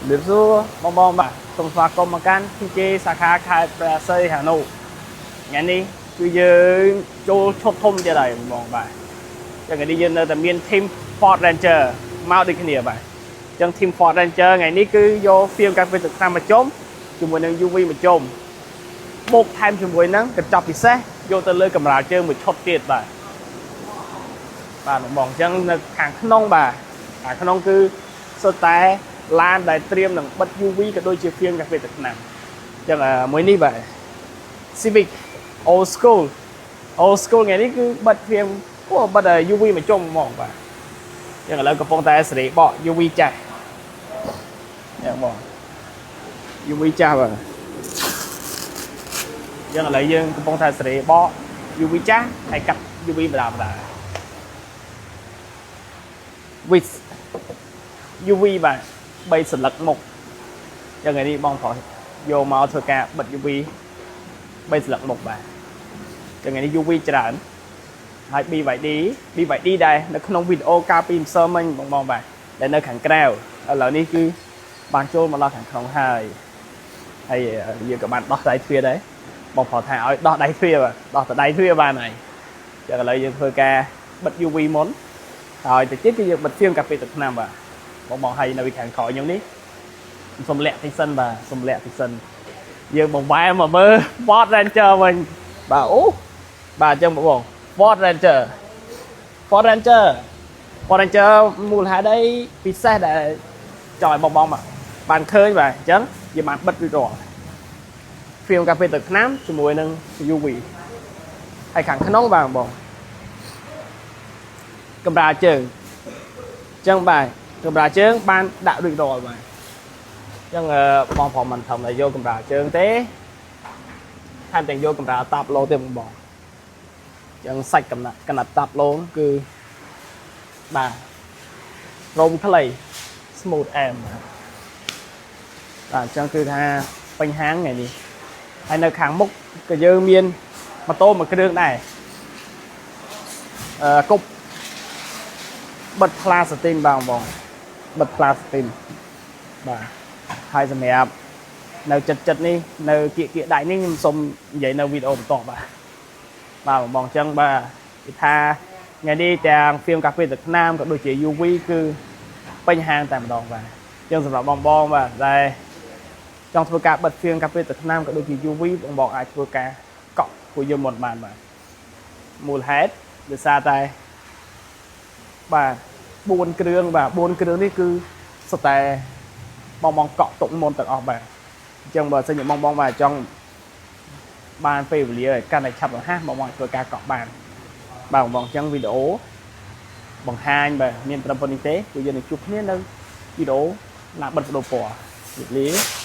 ជំរាបសួរបងបងបាទសូមស្វាគមន៍មកកាន់ PJ សាខាខេត្តព្រះសីហនុថ្ងៃនេះគឺយើងចូលឈុតធំទៀតហើយបងបងបាទចឹងថ្ងៃនេះយើងនៅតែមាន team Ford Ranger មកដូចគ្នាបាទចឹង team Ford Ranger ថ្ងៃនេះគឺយក film ការពារទឹកថ្នាំមកជុំជាមួយនឹង UV មកជុំបូកថែមជាមួយនឹងកញ្ចប់ពិសេសយកទៅលើកម្រាលជើងមួយឈុតទៀតបាទបាទបងបងអញ្ចឹងនៅខាងក្នុងបាទខាងក្នុងគឺសុទ្ធតែឡានដែលត្រៀមនឹងបិទ UV ក៏ដូចជា film ការពារទឹកថ្នាំអញ្ចឹងមួយនេះបាទ Civic old school old school ថ្ងៃនេះគឺបិទ film អូបិទ UV មកជុំហ្មងបាទអញ្ចឹងឥឡូវកំពុងតែសេរីបក UV ចាស់យ៉ាងបង UV ចាស់បាទអញ្ចឹងឥឡូវយើងកំពុងតែសេរីបក UV ចាស់ហើយកាត់ UV បដាបដា with UV បាទ3សន្លឹកមុខអញ្ចឹងថ្ងៃនេះបងប្រុសយកមកធ្វើការបិទ UV 3សន្លឹកមុខបាទអញ្ចឹងថ្ងៃនេះ UV ច្រើនហើយ BYD BYD ដែរនៅក្នុងវីដេអូកាលពីម្សិលមិញបងបងបាទដែលនៅខាងក្រៅឥឡូវនេះគឺបានចូលមកដល់ខាងក្នុងហើយហើយយើងក៏បានដោះដៃទ្វារដែរបងប្រុសថាឲ្យដោះដៃទ្វារបាទដោះតែដៃទ្វារបានហើយអញ្ចឹងឥឡូវយើងធ្វើការបិទ UV មុនហើយទៅទៀតគឺយើងបិទ film ការពារទឹកថ្នាំបាទបងបងហើយនៅពីខាងក្រោយខ្ញុំនេះសុំលាក់តិចសិនបាទសុំលាក់តិចសិនយើងបង្វែរមកមើល Ford Ranger វិញបាទអូបាទអញ្ចឹងបងបង Ford Ranger Ford Ranger Ford Ranger មូលហេតុអីពិសេសដែលចង់ឲ្យបងបងបានឃើញបាទអញ្ចឹងយើងបានបិទរួចរាល់ film ការពារទឹកថ្នាំជាមួយនឹង UV ហើយខាងក្នុងបាទបងកម្រាលជើងអញ្ចឹងបាទកម្រាលជើងបានដាក់រួចរាល់បាទអញ្ចឹងបងប្រុសមិនធំតែយកកម្រាលជើងទេថែមទាំងយកកម្រាលតាប់ឡូទៀតបងបងអញ្ចឹងសាច់កំណាត់កណាត់តាប់ឡូគឺបាទរោមខ្លី smooth អែមបាទបាទអញ្ចឹងគឺថាពេញហាងថ្ងៃនេះហើយនៅខាងមុខក៏យើងមានម៉ូតូមួយគ្រឿងដែរអឺគប់បិទផ្លាស្ទីនបងបងបិទផ្លាស្ទីនបាទហើយសម្រាប់នៅចិត្តចិត្តនេះនៅគៀកគៀកដៃនេះខ្ញុំសូមនិយាយនៅវីដេអូបន្តបាទបាទបងបងអញ្ចឹងបាទគឺថាថ្ងៃនេះទាំង film ការពារទឹកថ្នាំក៏ដូចជា UV គឺពេញហាងតែម្ដងបាទអញ្ចឹងសម្រាប់បងបងបាទដែលចង់ធ្វើការបិទ film ការពារទឹកថ្នាំក៏ដូចជា UV បងបងអាចធ្វើការកក់ពួកយើងមុនបានបាទមូលហេតុដោយសារតែបាទ4គ្រឿងបាទ4គ្រឿងនេះគឺសុទ្ធតែបងបងកក់ទុកមុនទាំងអស់បាទអញ្ចឹងបើសិនជាបងបងបាទចង់បានពេលវេលាឲ្យកាន់តែឆាប់រហ័សបងបងអាចធ្វើការកក់បានបាទបងបងអញ្ចឹងវីដេអូបង្ហាញបាទមានត្រឹមប៉ុណ្្នេះទេគឺយើងនឹងជួបគ្នានៅវីដេអូឡាបិទបដូរពណ៌ជម្រាបលា។